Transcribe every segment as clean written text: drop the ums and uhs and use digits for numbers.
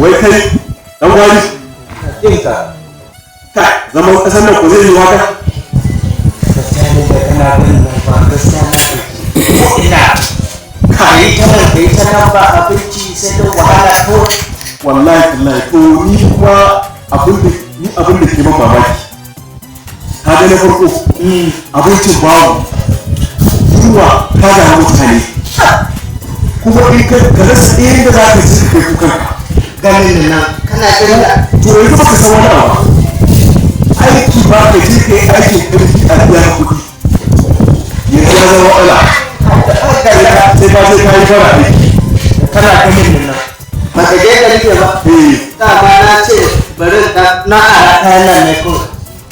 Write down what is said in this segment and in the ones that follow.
Wai kai dan gwari Jinka. Kai zaman kasar nan ko zai yi waka? Gaskiya ne da kana ganin nan ba gaskiya na gaji. Ko ina kai ta nan kai ta nan ba abinci sai da wahala kawai. Wallahi wallahi to ni kuma abin da ni abin da ke ban mamaki. Ka ga na farko abincin babu. Yunwa ta damu mutane. Kuma in ka rasa inda za ka ji kai kukanka. Ganin nan kana ganin To yanzu baka san wani abu. Aiki ba ka je ka yi aikin ƙarfi a biya ka kuɗi. Yanzu ya zama wahala. Sai ka je ka yi bara aiki. Kana ganin nan. Ba ka je da nake ba. Eh. Dama na ce bari na ara kayan nan ne kawai.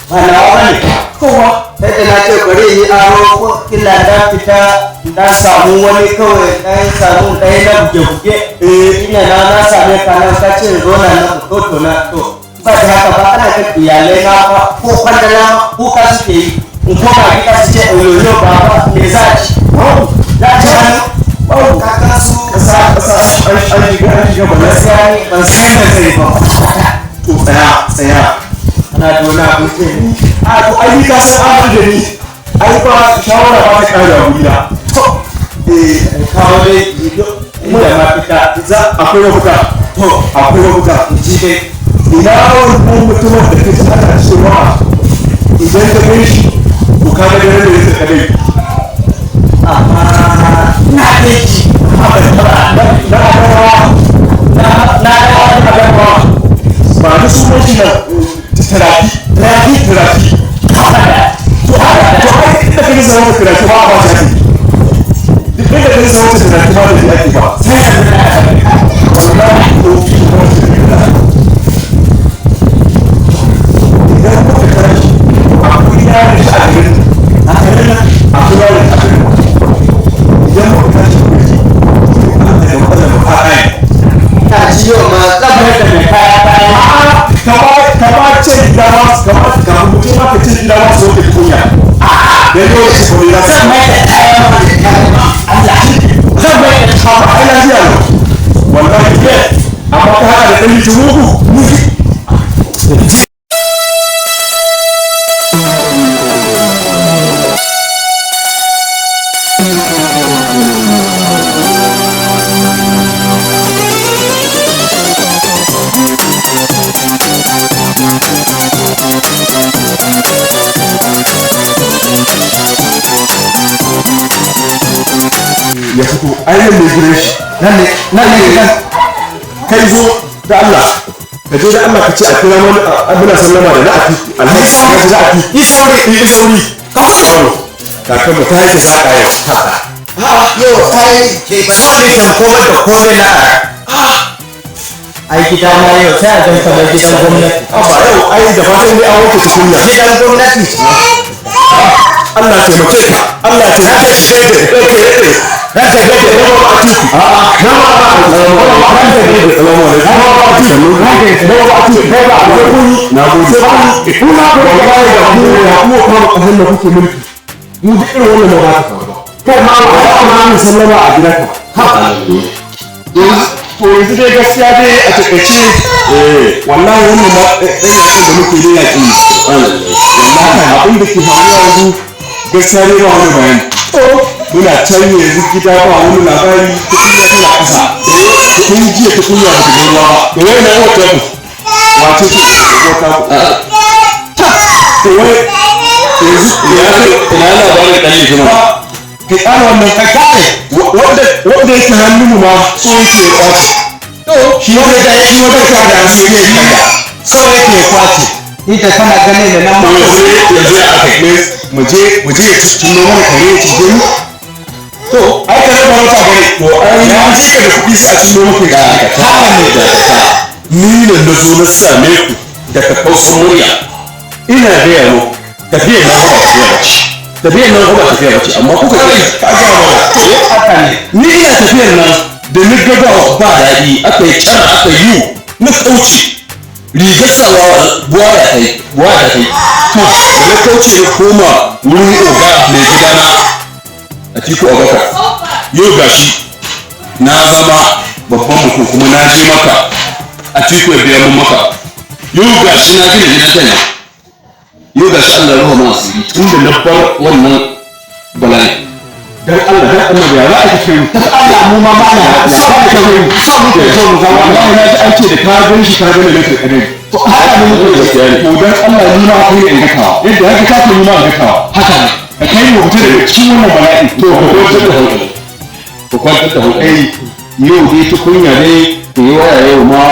Ba nawa ba ne. Kowa. Sai da na ce bari yi aro ko kila na fita na samu wani kawai ɗan samu ɗaya na buge-buge. Eh. Ina na na same ka nan ka ce zo na na fito to na to. Ba da haka ba ana ga iyalai na fa ko kwandala ma kuka suke yi. In koma gida su ce oyoyo baba me za a ci? Za a ci hannu? Kaka su Ƙasa ƙasa an shiga bala'i. Gaskiya ne ban san yadda zai ba. To tsaya tsaya. Ana da wani abinci ne. A to ai ni ka san an da ni. Ai ba shawara ba ta ƙara wuri na. To Eh. kawo dai inda mafita. Za akwai mafita. To Akwai mafita. ji dai. Ina wannan mutumin da kaji ana cewa idan ka gan shi to ka ga daren da ya kadai. Amma na dai ji. Amma ban taɓa Na adawa na na na adawa ba ni sunan shi na tarafi tarafi tarafi. To to ai inda kaji zama tarafi ba ba ta ake. Duk inda kaji zama tarafi ba da ake ba. Sai yanzu na taɓa. Wallahi ko kuma idan kuka tashi akwai yaron shi a garin A garin nan. Akwai yaron shi a garin idan muka tashi kuka ji to Allah da matsalar mu ta ƙare. Ta ci yau ma zan mai da mai kaya baya. A'a kama ce gida ma kama kafin mutum ma ka ce gida ma su zo ka ji kunya. Dan yau da shi ne Zan mai da kaya ma da kaya ma. Allah. Zan mai da amma ai lafiya lau. Wallahi amma ka haɗa da ɗan litin mugu. Ya fito ai nan mai gidan shi. Nan ne nan ne gidan. Kai zo da Allah ka je da Allah ka ce a kira mana muna sallama da na atiku alhaji alhaji na atiku. Yi sauri. Yi sauri Ka fito. Kakan mu ta yake saƙa yau. Yau ai ba ne kan komai da komai na ara. Ai gida na yau sai a gan kamar gidan gwamnati. Abba yau ai da fatan dai an wanke tukunya. Gidan gwamnati. Allah taimake ka Allah taimake ka eh eh Ranka dade. na ba atiku a'a na ba Ranka dade. Assalamu alaikum. Na ba atiku na ba atiku na ba atiku na gode Kuna ku da wallahi da ku da ku kuma kasan da kuke mulki mu duk irin wannan ba ta faru ba. Kai ma ba ba ma mu sallama a gidanka. To yanzu dai gaskiya dai a takaice wallahi wannan ma ɗan yakin da muke ne yaƙi wallahi abin da ke faruwa yanzu gaskiya dai ba wani bayani. Muna can yanzu gida ba wani labari tukunya tana ƙasa. Tun jiya tukunya ba ta ga ruwa ba. To wai na wata ku. Wace ce wata ku? To wai yanzu Ina labarin ɗan litima. Ka ƙara wannan Ka kare. Wanda wanda yake hannun mu ma so yake ya kwace. To Shi wanda da shi wanda ka da shi ne ya so yake kwace. Ni da kana ganin da nan To ma. yanzu yanzu ya aka yi. Mu je mu je ya cinno mana kare ya cije mu. To Ai kare ba wata bane. To ai Ya ji ka da kuɗi sai a cinno maka da ya. ka Haka ne. da ka ni ne na zo na same ku da ka kausan murya. Ina gaya muku tafiyar nan ba tafiya ba ce. Tafiyar nan ba tafiya ba ce amma kuka ce Ka ga mana. Haka ne. Ni ina tafiyar nan da ni ga ba ba daɗi aka yi can aka yi na kauce rigar sawa buwaya ta yi buwaya ta yi to da na kauce na koma wurin oga mai gidana Atiku Abubakar. Yau gashi na zama babban mutum kuma na je maka Atiku ya biya mun maka. Yau ga shi na gina gidan kaina. Yau ga shi Allah ya rufa mun asiri tun da na bar wannan bala'i. Dan Allah dan Allah ya za a kashe mu. Ta Allah mu ma mana Ya za a kashe mu. So muke so mu zama Wallahi na ji an ce da ka gan shi ka gane na kadari. To haka ne muke Gaskiya ne. To dan Allah ni ma kai in gakawa. Yadda haka ka ce ni ma in gakawa. Haka ne. Ka kai mu fita daga cikin wannan bala'i. To ku kwantar da hankali. Ku kwantar da hankali. Yau dai tukunya dai ku yi waya yau ma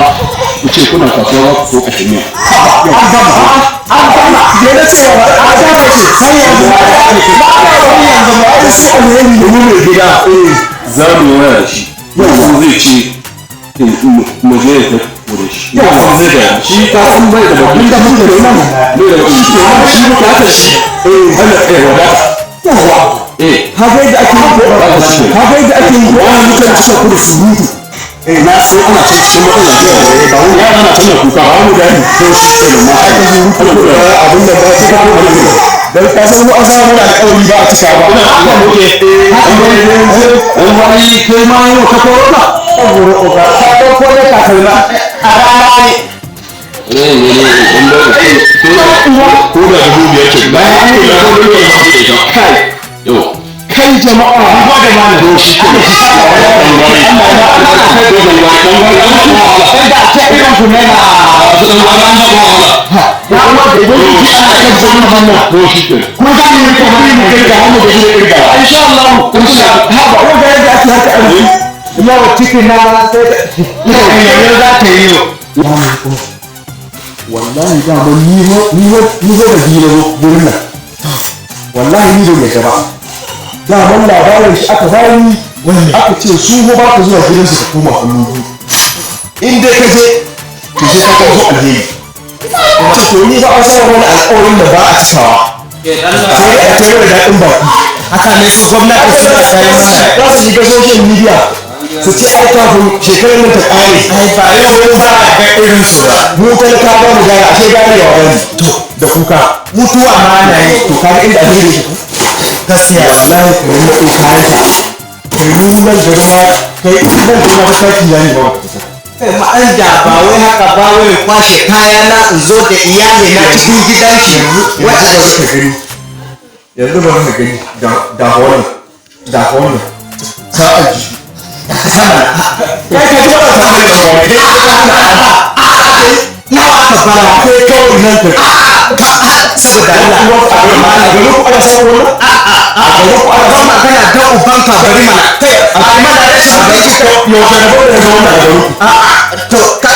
ku ce kuna kasuwa ku ko kashe miya. An gama, an gama. Da na ce wa An gama ce sai yanzu ba ba ba yanzu ba. ai su alheri Mu mai gida za mu yi waya da shi. Yau zai ce mu je ya tafi da shi. Yau zai da shi ka san bai da bakin da muke da nan. bai da bakin shi. Shi muka haka shi. Allah ya wadata. Yawa. Eh. Ka ga yadda ake yi ko? Ka ga yadda ake yi ko? Wannan mukan cika ku da surutu. Na san ana can cikin matsala. Ba wani yara na can da kuka. Ba mu da to shi ke da ma. Ana kula abin da ba su ba dan ka san mu an samu mana alƙawari ba a cika ba. Ina haka muke. An wani kai ma yau ka koro ka. Saboda oga ka ɗauko da takalma a rana ne. Eh ne ne an ba ko da 5,000 ce. Bayan an yi da 5,000 ce ita. Kai Yau. kai jama'a. Ba da mana. To shi ke. Sai da ce irin ku ne na. Na gode. Ubangiji ana kan zama hannu. To shi ke. Kun gane ne kamar ni kirga hannu da shi kirga. Insha Allah. Insha Ha ba wanda yadda ake haka arziki. Yau ciki na sai yau yanzu za ta yi yau. Wallahi da ban ni ni ni da biyu na zo gurin nan. Wallahi ni ban yadda ba. Da ban labarin shi aka bani aka ce su ko ba ka zuwa gidansu ka koma hannu biyu. In dai ka je to sai ka kawo alheri. Ce to ni ba an saba wani alƙawarin da ba a cikawa. Sai dai a tare da daɗin baki. Haka ne su gwamnati suna kayan mana. Za su shiga social media su ce ai kafin shekarar nan ta ƙare. Ai ba yau ba a ga irin su ba. Mu talaka ba mu gane ashe ganewa ba ne. Da kuka. Mutuwa ma na yi. To kaga inda alheri yake ko? Gaskiya. Wallahi ka yi matso kayan ka. Kai mu nan garin ma kai nan garin ma ta taki ya ne ba ka kusa. Kai ma an da ba wai haka ba wai kwashe kaya na in zo da iyali na cikin gidan shi. Yanzu bari ka gani. Yanzu bari ka gani da da wannan da wannan. Ka aji. Sama. Kai ka ji wannan ta ne ba kai Nawa aka fara. kai kawai nan ka. Saboda Allah. A garin ku ana samun wannan? A garin ku ana Goma samun kana ta ubanka bari mana. Kai a mana rashin a garin ku yaushe na bada da wannan a garin ku. To ka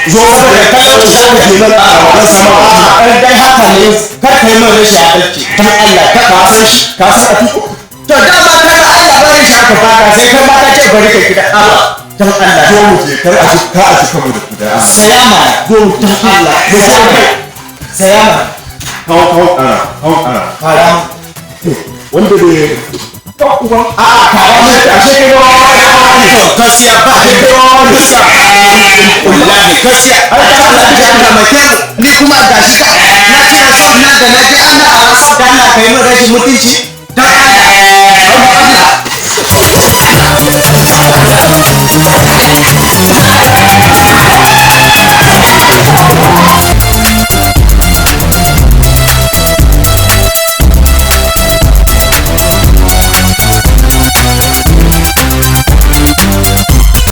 Zo ka da talauci da ke nan a wannan sama. A dai haka ne kar ka yi min rashin adalci. Dan Allah ka Ka san shi ka san Atiku. To dama kai ma Allah bari shi aka baka sai kai ma ka ce bari ka gida. A'a dan Allah. Zo mu je kar a ci ka a ci kanmu da kuda. Saya mana. Dan Allah. Saya mana. Saya mana. Kawo kawo ƙara kawo ƙara. Fara. Wanda bai A'a kara ashe ashe kai ma To gaskiya ba gaskiya wallahi gaskiya Allah ya taimake mu ni kuma gashi ka na cire son na da na ji ana a rasa da Allah ka yi min rashin mutunci dan Allah.